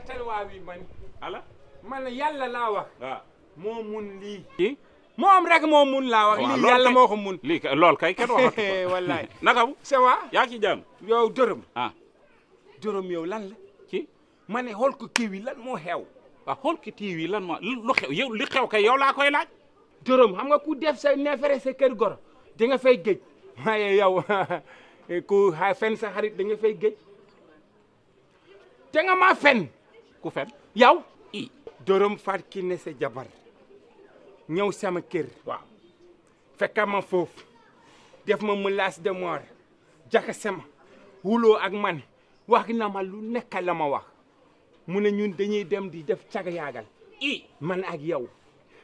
seetal waa wi man ala man yàlla laa wax waaw moo mun lii moom rek moo mun laa wax lii yàlla moo ko mun lii lool kay kenn waxatu ko wallaay naka bu ça va yaa ci jàmm yow dërëm ah dërëm yow lan la ci ma ne xool ko kii wi lan moo xew waaw xool ki TV lan moo lu xew yow li xew kay yow laa koy laaj dërëm xam nga ku def sa neefere sa kër goro di nga fay géej waaye yow ku fen sa xarit da nga fay géej te nga maa fen ku fen yow dërëm faat ki ne sa jabar ñëw sama kër waaw fekka ma foofu def ma menace de mort jaxase ma wuloo ak man wax na ma lu nekk la ma wax mu ne ñun dañuy dem di def caga yaagal man ak yow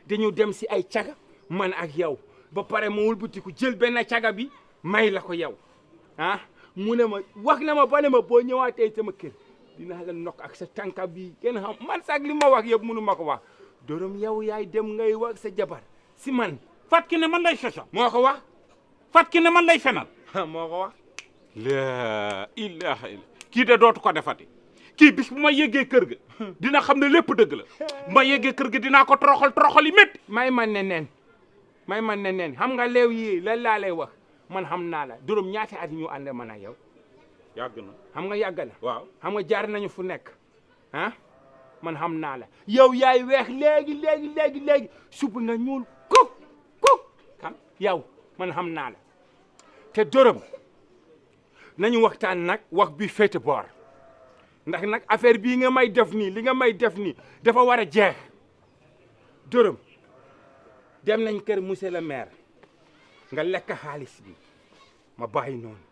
dañu dem si ay caga man ak yow ba pare ma wëlbatiku jël benn caga bi may la ko yow ah mu ne ma wax na ma ba ne ma boo ñëwaatee sama kër dinaa la nokk ak sa tànka bi kenn xam man sax li ma wax yëpp mënu ma ko wax dërëm yow yaay dem ngay wax sa jabar si man fat ki ne man lay sosal moo ko wax fat ki ne man lay fenal moo ko wax la ilaha illa kii de dootu ko defati kii bis bu ma yeggee kër ga dina xam ne lépp dëgg la ma yeggee kër ga dinaa ko toroxal yi métti may man ne neen xam nga léew yi lan laa lay wax man xam naa la dërëm ñaata at ñu ànd man ak yow yàgg na xam nga yàgg na waaw xam nga jaar nañu fu nekk ah man xam naa la yow yaay weex léegi suba nga ñuul kuk kan yow man xam naa la te dërëm nañu waxtaan nag wax bi féete boor ndax nag affaire bii nga may def nii li nga may def nii dafa war a jeex dërëm dem nañ kër monsieur le maire nga lekk xaalis bi ma bàyyi noonu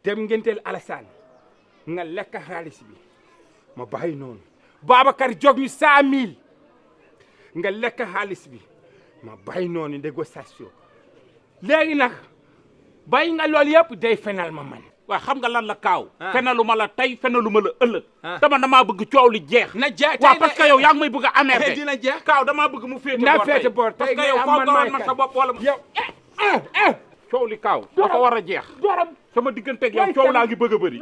dem ngenteel Alassane nga lekk xaalis bi ma bàyyi noonu Babacar jóg ñu 100 000 nga lekk xaalis bi ma bàyyi noonu négociation léegi nag bàyyi nga loolu yëpp day fenal ma man waaw xam nga lan la kaaw fenalu ma la tey fenalu ma la ëllëg damaa bëgg coow li jeex na jeex waaw parce que yow yaa ngi may bëgg a amer dina jeex kaaw damaa bëgg mu féete na féete boor parce que yow faaw nga war ma sa bopp wala yow coow li kaaw dafa war a jeex dërëm sama digganteeg yow coow laa ngi bëgg a bëri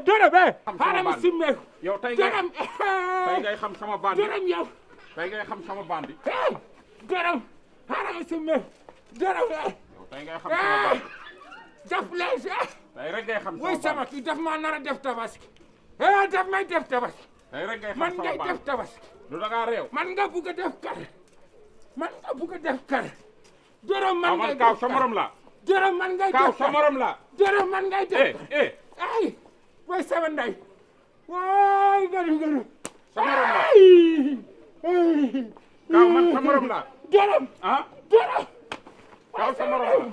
dërëm xaaral ma simmeeku yow tey ngay xam sama bandi dërëm yow tey ngay xam sama bandi dërëm xaaral ma simmeeku dërëm yow tey ngay xam sama bandi daf lay tey rek ngay xam way sama kii daf maa nar a def tabaski daf may def tabaski tey rek ngay xam man sama ngay bandi def tabaski lu da ngaa réew man nga bugg a def kar man nga bugg a def kar dërëm man ngay kaaw sa morom la dërëm man ngay kaaw def sa morom la dërëm man ngay def ay way sama ndey waay gënu sa morom la kaaw man sa morom la dërëm dërëm kaaw sa morom la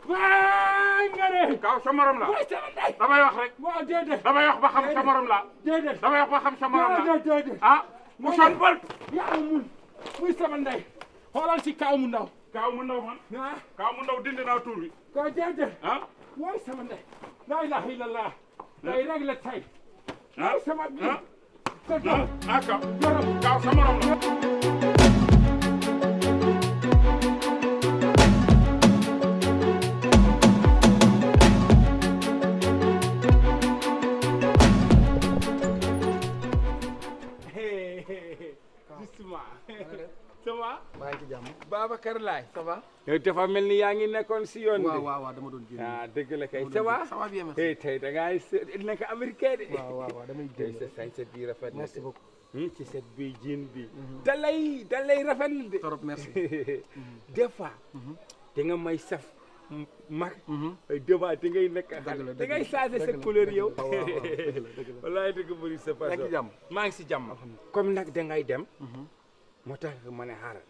waay gënu kaaw sa morom la way sama ndey damay wax rek waaw déedéet damay wax ba xam sa morom la déedéet damay wax ba xam sa morom la déedéet mu son bol yaa mun muy sama ndey xoolal si kaaw mu ndaw kaaw mu ndaw man kaaw mu ndaw dindi naa tur bi ko déedéet waay sama ndey la ilaha illallah day rek la tay waay sama bi kaaw sa morom la justement ça va maa ngi ci jàmm. Babacar Laye ça va. yow dafa mel ni yaa ngi nekkoon si yoon bi waaw dama doon génn. dëgg la kay ça va ça va bien merci. tey da ngay nekk américain de waaw damay tey génn. sa sañse bi rafet na merci beaucoup. ci set bi jiin bi da lay rafetlu de trop merci. des fois da nga may saf mag des fois da ngay nekk xale da ngay changé sa couleur yow wallaay dëgg bëri sa façon yaa ngi ci jàmm. maa ngi si jàmm comme nag da ngay dem moo tax ma ne xaaral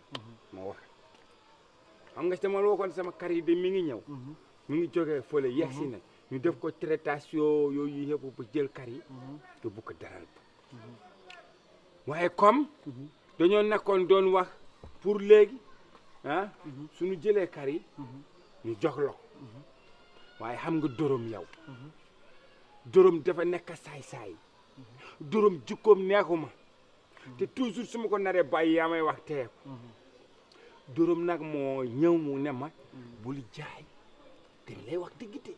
ma wax xam nga sama waxoon sama kar yi de mi ngi ñëw mi ngi jógee fële yegg si na ñu def ko traitation yooyu yëpp ba jël kar yi te bu ko daral waaye comme dañoo nekkoon doon wax pour léegi suñu jëlee kar yi ñu jox la ko waaye xam nga dërëm yow dërëm dafa nekk saay-saay dërëm jikkoom neexuma te toujours su ma ko naree bàyyi yaa may wax teeku dërëm nag moo ñëw mu ne ma buli jaay te lay wax dëgg te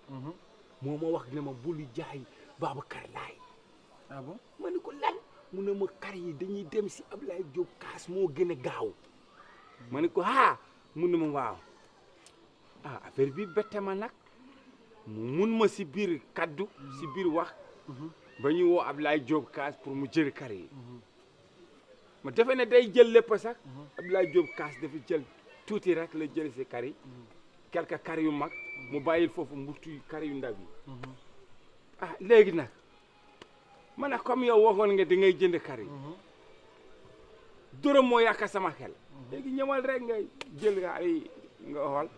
moo ma wax ne ma buli jaay Babacar Laye ah bon ma ne ko lan mu ne ma kar yi dañuy dem si Ablaye Diop kaas moo gën a gaaw ma ne ko mu ne ma waaw affaire bi bette ma nag mun ma si biir kaddu si biir wax ba ñu woo Ablaye Diop kaas pour mu jël kar yi ma defe ne day jël lépp sax Ablaye Diop kaas dafa jël tuuti rek la jël si kar yi quelque kar yu mag mu bàyyil foofu mburtu kar yu ndaw yi léegi nag ma ne comme yow waxoon nga da ngay jënd kar yi dërëm moo yàq sama xel léegi ñëwal rek nga jël kar yi nga xool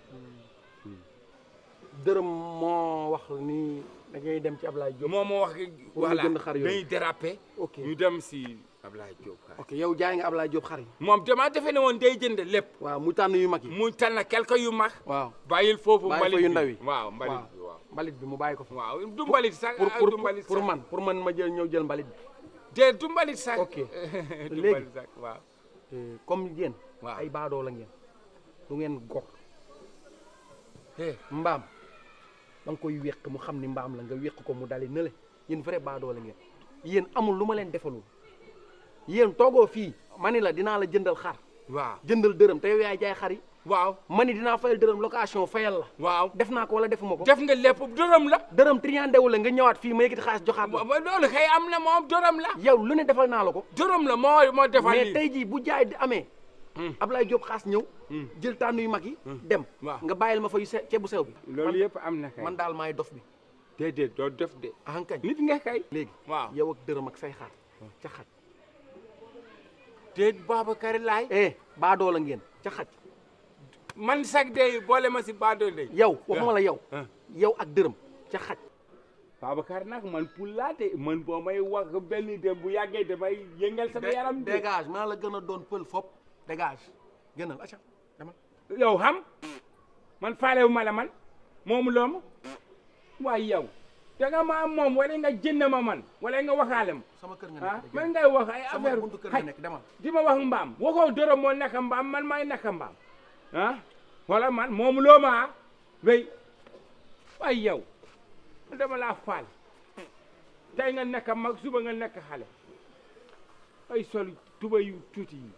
dërëm moo wax ni da ngay dem ci Ablaye Diop. moo wax voilà jënd xar yooyu dañuy déraper. ok ñu dem si Ablaye Diop. ok yow jaay nga Ablaye Diop xar yi. moom damaa defe ne woon day jënd lépp. waaw mu tànn yu mag yi. mu tànn quelque yu mag. waaw bàyyil foofu mbalit yu ndaw yi. waaw mbalit bi waaw. mbalit bi mu bàyyi ko fa. waaw du mbalit sax du mbalit sax pour man ma ñëw jël mbalit bi. de du mbalit sax. ok du léegi mbalit sax waaw. comme yéen. waaw ay baadoo la ngeen. du ngeen gor. mbaam. da nga koy wéq mu xam ni mbaam la nga wéq ko mu dali nële yéen vrai baadoo la ngeen yéen amul lu ma leen defalul yéen toogoo fii ma ni la dinaa la jëndal xar. waaw jëndal dërëm te yow yaay jaay xar yi. waaw ma ni dinaa fayal dërëm location fayal la. waaw def naa ko wala defuma ko. def nga lépp dërëm la. dërëm triandewu la nga ñëwaat fii ma yëkkati xaalis joxaat la. loolu kay am na moom dërëm la. yow lu ne defal naa la ko. dërëm la moo defal mais tey jii bu jaay di amee. Ablaye Diop xaas ñëw. jël tànn yu mag yi. dem nga bàyyil ma fa yu ceebu sew bi. loolu yëpp am na kay man daal maay dof bi. déedéet doo def de. kañ nit nga kay. léegi waaw yow ak dërëm ak say xar ca xaj. déet Babacar Laay. baadoo la ngeen ca xaj. man sax de boole ma si baadoo de. yow waxuma la yow. yow ak dërëm ca xaj. Babacar nag man pour laa de man boo may wax benn dem bu yàggee damay yëngal sama yaram. dégage maa la gën a doon pël fop dégage gënal acca demal. yow xam man faalewu ma la man moomu loo ma waaye yow da nga ma am moom wala nga jënd ma man wala nga waxaale ma. sama kër nga nekk man ngay wax ay affaire buntu kër nga nekk demal. di ma wax mbaam waxoo dërëm moo nekk mbaam man maay nekk mbaam wala man moomu loo ma wéy waaye yow dama laa faal tey nga nekk mag suba nga nekk xale ay sol tuba yu tuuti yi